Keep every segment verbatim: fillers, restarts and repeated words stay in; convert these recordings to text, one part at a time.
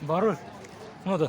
Barul. No da.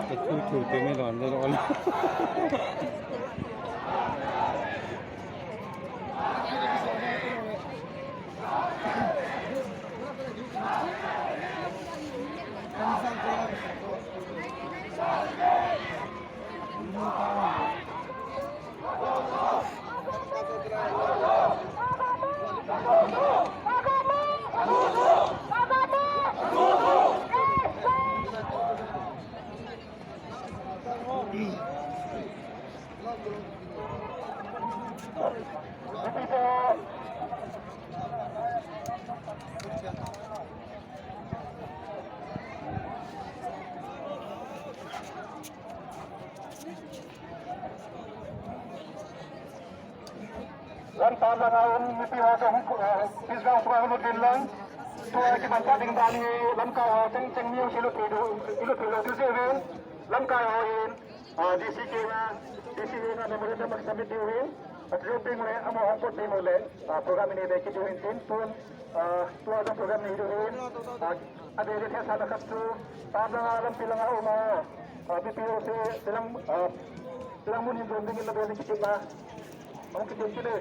Cái thu thủ tướng này đón cho nó. Lamkai langa um mipi ho jong, eh, peace ground sunga hung lut uvin lang. Tua kimanchah ding dan hi lamkai ho cheng cheng mi jong ilut thei lou, ilut thei lou thusei uvin. Lamkai ho hin Ah, D C K na, D C K na memorandum submit diu hin, ah, atu ding le, amaho hung pot ding le, ah, program nei be kit diu hin tin, tun, ah, tua jong program nei diu hin, ah, ade de thei sa na khat chu, tam langa lampi langa um a, ah, B P O se, silang, ah, silang mun hin dom ding in la be ding kit na, hung kit ding kit le.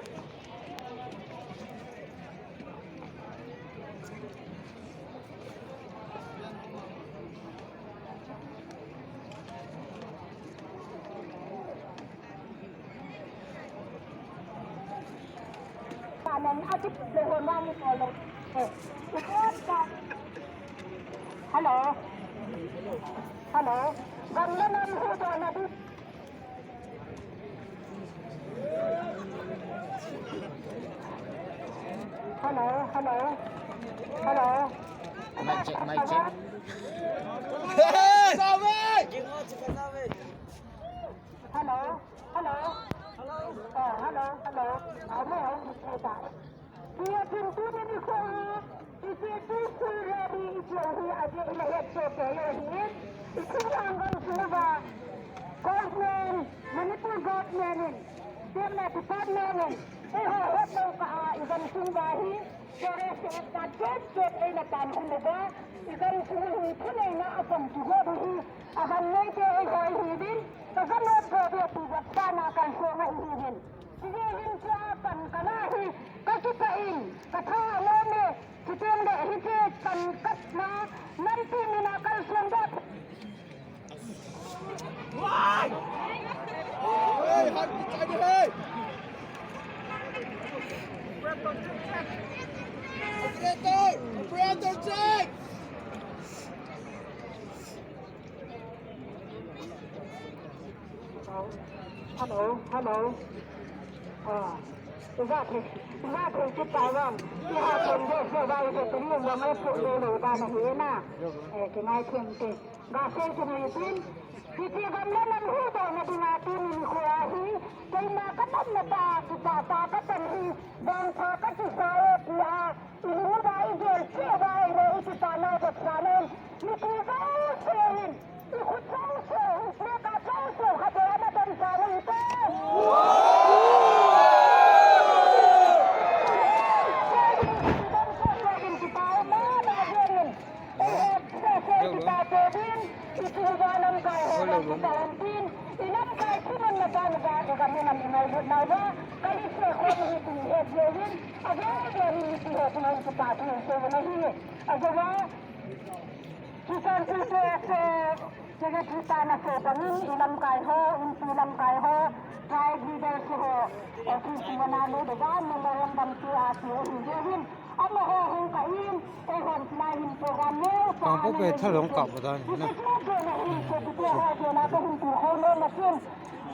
Hello. Hello. Gam le nam hudohna di. Hello, hello, hello. Mic check, mic check. Hello, hello. Oh, hello, hello. Amo, amo. Tia tin tuni nikho hi, iche tu su ready iche hi, aje ina het to to yo hi. Iche ang gam su ba. Government, Manipur government in, state le department in, eiho het lo kah a, igam sung uva hi, terrorist attack jet jet eina pan khum uva, igam sung hi thuneina a pang kigo hi, agam neite eiho hiuvin, kagam nop go be ti jat sana kalsong ahiuvin. Hijeh hin tua pan kana hi, kakipah in, katha alom e, chuteng le hiche pan katna, nampi mina kalsong dep. Operator! Operator, check! Hello, hello. Ah, iga thei, iga thei kit tai vang. Iga thei de se vai se tuni lo mai phu de lo da na hi na. Eh, kingai thei te. Ga sei kingai tin. Hiche gam le nam hudohna dinga tuni nikho a hi. Keima ka nam na ta, kita ta ka tan hi. Bang pha ka kisa e tia. Ilu ba igel che ba ilo ikita na ba sa na. Mipi ba se hin. Ikhut jouse, ikhut ka jouse, khat ana dam sa nei te. Kisan Pu Secretary pa na so bangin, i lamkai ho, inpi lamkai ho, tribe leaders ho, office muna le de gam memorandum chu ati u hi jeh in, amaho hung kah in, eihon chulai hin program neo sa Kangpokpi a thalhong kap dan hi na. Christmas day na hin, so, kiti ho, so, na ka hin pi ho lo na sin.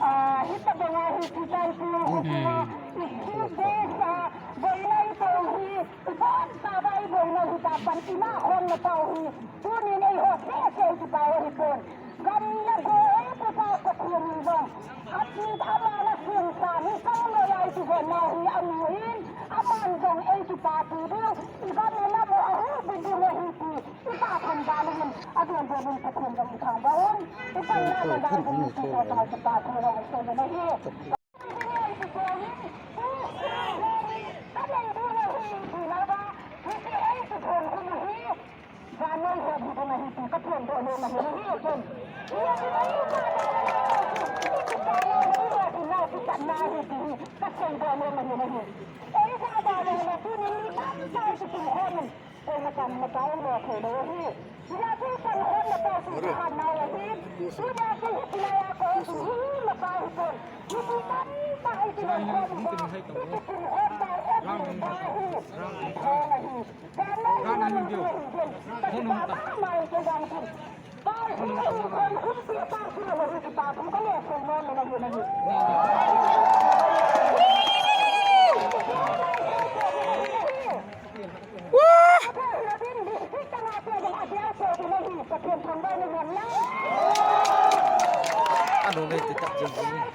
Ah, hitabang a hi Churachandpur ho chunga, i few days a, boina i to hi, i bon sa ba i boina hi ta pan i na hon na to hi, tunin eiho sese i kipah u hi pon. Gam le go eipupa Pathen in jong, athi ama na singsa ni sang lo lai ti gon na hi amu in, aman jong ei kipah pi diu, i gam le nam u ahu bit diu ahi ti. Ipa thangvah in, adon don in Pathen jong ithangvah un. Ipan na na dan jong iti ko ta kipah thu jong ito na hi. Ka nei ding ahi, ti na ba, hiche ei kithon khum u hi. Vannoi ho bu ding ahi ti ka phondoh nom ahi, ahi ken. Iya ti na ipa na na na, ipa na na, iya ti na, ipa na hi ti hi, ka phondoh nom ahi, ahi. Ei ka ba na na, tuni ni tamtah kisun khom in. Koima cham na pa lo thei lou hi. Ina tu pan hon na pa su khan na hi. Ina tu hi tina ya ko su hi na pa hi pon. Ni tu pan pa hi tina ko ni ba. Ni tu pan hon na e ni pa hi. Ko na hi. Ko na hi na ni jo. Ko na ta. Ma ma ke jang tu. Pa hi ni ko khun pi pa su na hi pa su ka le su no na hi na hi. Ano nei ti tak jeng hi.